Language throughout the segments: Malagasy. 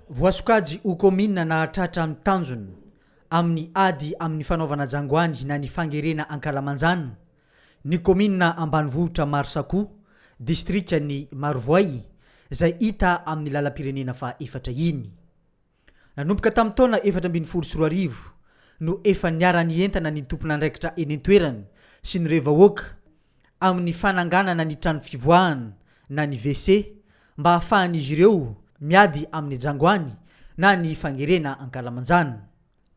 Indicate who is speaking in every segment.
Speaker 1: Voasokajy ho kaominina nahatratra ny tanjona amin'ny ady amin'ny fanaovana jangoany na ny fangerena ankalamanjana ny kaominina ambanivohitra Marosakoa, distrikan'i Marovoay, izay hita amin'ny lalam-pirenena fahaefatra iny. Nanomboka tamin'ny taona 2014 no efa niara-nientana ny tompon'andraikitra eny an-toerana sy ny ireo vahoaka amin'ny fananganana ny trano fivoahana na ny WC mba hahafahan'izy ireo miady amin'ny jangoany na ny fangerena ankalamanjana.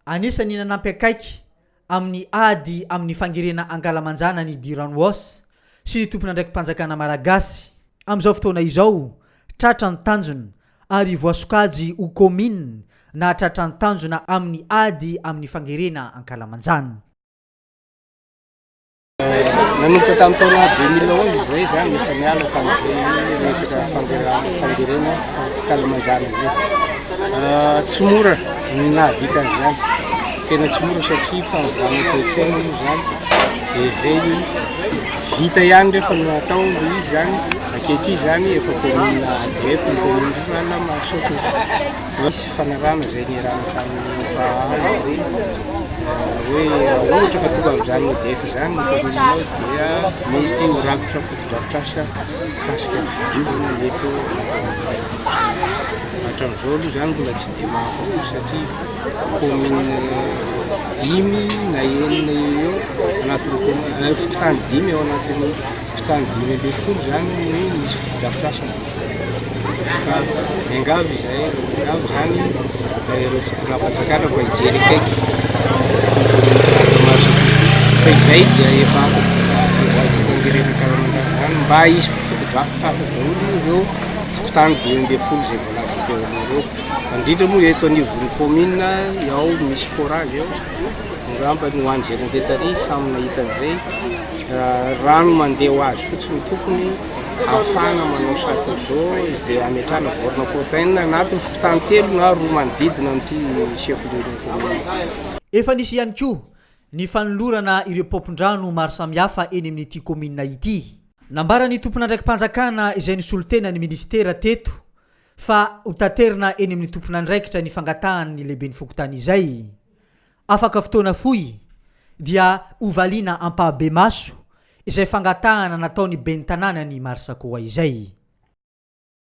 Speaker 1: Anisan'ny nanampy akaiky amin'ny ady amin'ny fangerena ankalamanjana ny Diranwos sy ny tompon'andraiki-panjakana malagasy. Amin'izao fotoana izao, tratra ny tanjona ary voasokajy ho kaominina nahatratra ny tanjona amin'ny ady amin'ny fangerena ankalamanjana.
Speaker 2: Nanomboka tamin'ny taona 2011 izay izany efa niala tamin'izay resaka fangerena ankalamanjana izay. Tsy mora ny nahavita an'izany, tena tsy mora satria fanovana toe-tsaina moa izany dia izay vita ihany rehefa natao ilay izy izany, ankehitriny izany efa commune ADF ny commune rurale Marosaoka. Nisy fifanarahana izay niarahana tamin'ny FAA ireny hoe raha ohatra ka tonga amin'izany EDF izany ny commune nao dia mety ho rakotra fotodrafitrasa mikasika ny fidiovana mety ho Hatramin'izao aloha izany mbola tsy dia mahafa-po satria commune dimy na enina eo eo anatin'ny commune, fokontany dimy ao anatin'ny fokontany 15 izany no misy fotodrafitrasa. Ka miangavy izahay, miangavy izany ireo fitondram-panjakana mba hijery akaiky ny commune Mahazotoa ity fa izay dia efa afaka fangerena karamandrana izany mba hisy fotodrafitrasa daholo ireo fokontany 15 izay voalaza teo aloha ireo. Indrindra moa eto anivon'ny commune ao misy forage ao, angamba ny ho an'izay nandeha tary samy nahita an'izay, rano mandeha ho azy fotsiny tokony ahafahana manao château d'eau dia hametrahana borne fontaine anatin'ny fokontany telo na roa manodidina an'ity chef-lieu ny commune.
Speaker 1: Efa nisy ihany koa ny fanolorana ireo paompin-drano maro samihafa eny amin'ity kaominina ity. Nambaran'ny tompon'andraiki-panjakana izay nisolo tena ny minisitera teto fa hotaterina eny amin'ny tompon'andraikitra ny fangatahan'ny lehiben'ny fokontany izay. Afaka fotoana fohy dia hovaliana ampahabemaso izay fangatahana nataon'ny ben'ny tanànan'i Marsakoa izay.